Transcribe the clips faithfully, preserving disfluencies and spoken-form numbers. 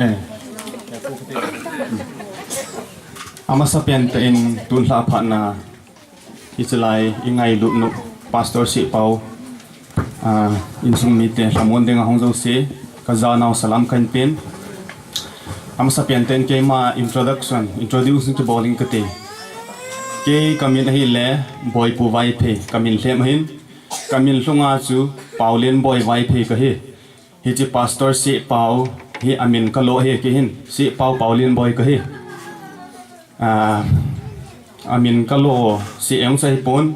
Eh. Amasa pen tah in tun lha phat na, hichelai i ngailut nu Pastor Sehpau, ah, insung mite lhamon dinga hung jouse, ka janau salam kahin pen. Amasa pen tah in keima introduction, introduce kibol inge kati. Kei kamin ahile Boipu Vaiphei, kamin lhem ahin, kamin lhunga chu Paulen Boi Vaiphei kahi. Hiche Pastor Sehpau hi amin kalo hi kei hin, Sehpau Paulen Boi kahi. Ah, amin kalo seh jong sah hipon.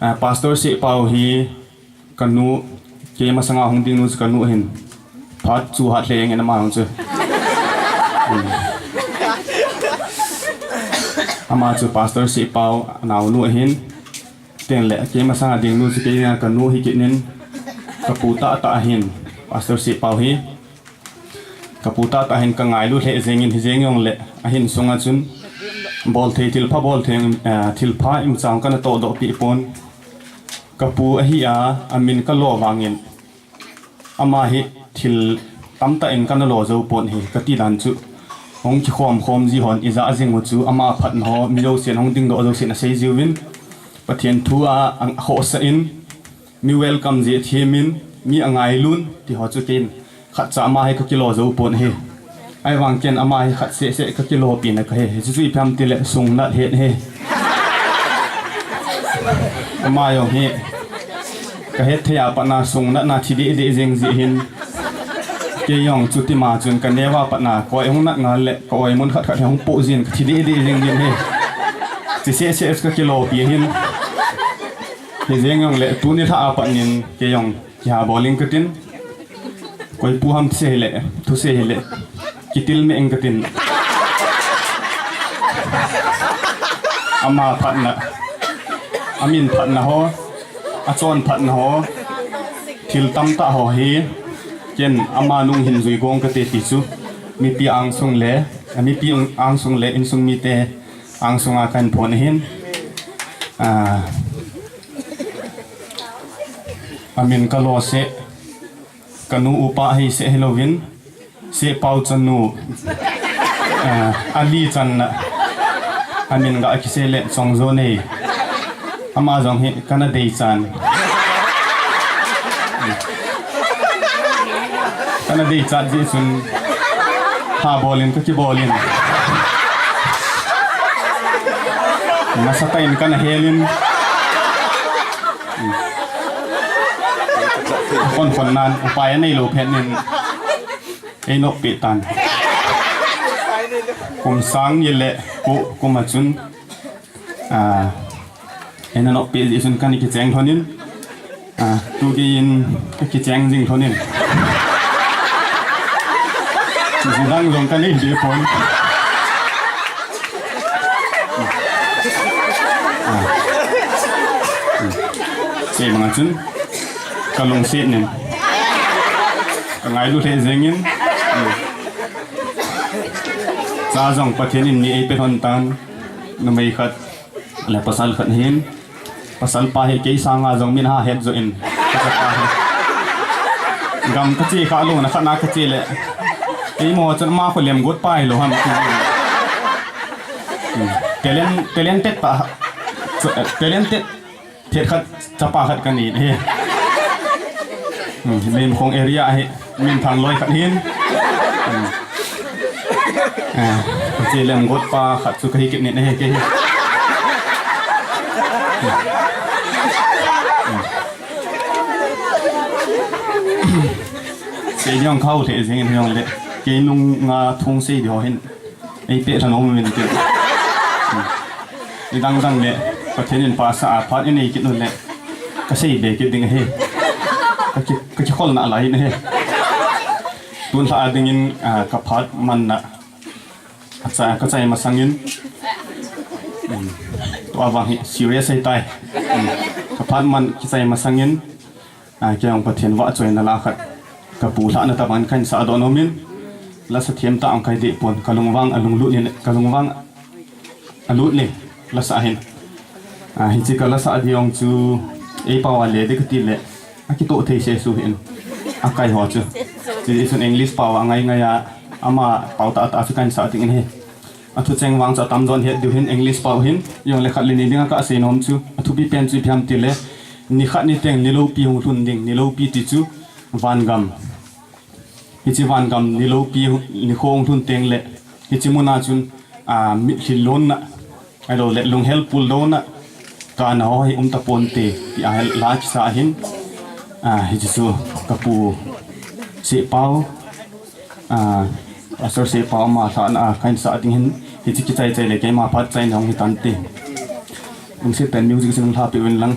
Ah, Pastor Sehpau hi kanu, kei masanga hung ding nu chu kanu ahin. Phat chu hat lheh jeng in ama jong chu. Hmm. Ama chu Pastor Sehpau naonu ahin. Tengle, kei masanga ding nu chu kei dinga kanu hi kit in, kapu tahtah ahin, Pastor Sehpau hi. Kapu tahtah ahin kangailu lheh jeng in hijeng jongle, ahin sunga chun, bolthei thilpha bolthei, eh, thilpha imchang kana tohdoh peh pon. Kapu ahi a, amin kalo vangin, ama hi thil tamtah in kana lo jou pon hi, kati dan chu. Hung kikhom khom ji hon ija jing u chu, ama phatna ho, mi jousen hung dingdoh jousen asei jiuvin, Pathen thu a, a khohsah in, mi welcome ji athem in, mi angailun, ti ho chu keiin khatcha ama hi kakilo jou pon hi. Ahivang ken ama hi khat seh seh kakilopina kahi. Hichu chu ipi ham tile sungnat het hi. Ama jong hi kahet thei a patna sungnatna thi deh deh jeng ji hin. Kei jong chutima chun kaneo a patna koi hung nat ngal le ka oimun khat khat hi hung poh jin kathi deh deh jeng jin hi. Chi seh seh kakilopi hin. Hijeng jongle tuni lha a patnin kei jong kiha bol inge katin. Koi pu ham thusei hile, thusei hile, kitil meh inge katin. Ama phatna, amin phatna ho, achon phatna ho, thil tamtah ho hi, ken ama nung hin jui gong kate ti chu, mipi angsung le, mipi angsung le insung mite angsunga kahin phon ahin. Ah, amin kalo seh, kanu upa ahi seh hilouvin, Sehpau chanu, ah, ali channa, amin ga kisei le Chongjonei. Ama jong hi kana deichat. Kana deichat jeh chun, ha bol in kakibol in. Nasatah in kana hel in. Khon khon nan, upai aneilou phat in. Einopeh tan. Kum sang ni le ko kum a chun, ah, eina nopeh jeh chun kana kicheng lhon in, ah, tugei in kakicheng jing lhon in. Jidang jong kanei deh pon. Ah. Sei manga chun kalungset in. Kangailu lheh jeng in. Cha jong Pathen in ni eipeh lhon tan, numei khat le pasal khat ahin. Pasal pa hi kei sanga jong min ha het jo in. Pasal pa hi. Gam kache kha lou na khat na kache le. Keima chun ama kho lemgot pa hilou ham. Hmm. Talent, talented pa. Talented. Thet khat, chapa khat kanei hi. Hmm, Limkhong area hi, minthang loi khat hin. Hmm. Ah, che lemgot pa khat chu kahi kit in ahi kei hi. Hmm. Sei jong kha lheh jeng in jong le. Kei nunga thusei di ho hin. Eipeh lhon um uvin tin. Nidang dang le, Pathen in phat sa a phat inei kit u le, kasei be kit ding ahi. Kaki, kakikhol nalai in ahi. Tun lha a ding in, ah, kaphat man na. Acha, kachai masang in. Hmm. Tua vang hi serious ahitai. Hmm. Kaphat man kichai masang in. Ah, kei jong Pathen vahchoina la khat. Kapu lhahna tabang kahin sah doh nom in. Lasa themtah jong kahi deh pon. Kalungvang alunglut in, kalungvang alut in. Lasa hin. Ah, hiche kalasa ding jong chu. Eipao a le ding kati le. Akitoh thei sesu hin. Akai ho chu. Hiche chun English pao a ngai ngai a. Ama pao tah tah chu kahin sah ding ahi. Athu cheng vang chu atamjon het diu hin English pao hin, jongle khat le ni dinga kasei nom chu. Athupi pen chu ipi ham tile, nikhat niteng niloupi hung lhun ding, niloupi ti chu vangam. Hiche vangam niloupi nikho hung lhun tengle, hiche muna chun, a, mitlhi lonna, ahilou le lunghel puldouna, kana ho hi um taponte, tia la kisa ahin, a, hiche chu kapu Sepao, a, Pastor Sepao ama lhahna a kahin sah ding ahin, hiche kichai chai le keima phat chaina hung hitante. Lungset tah in music chu nung lhapeh uvin lang.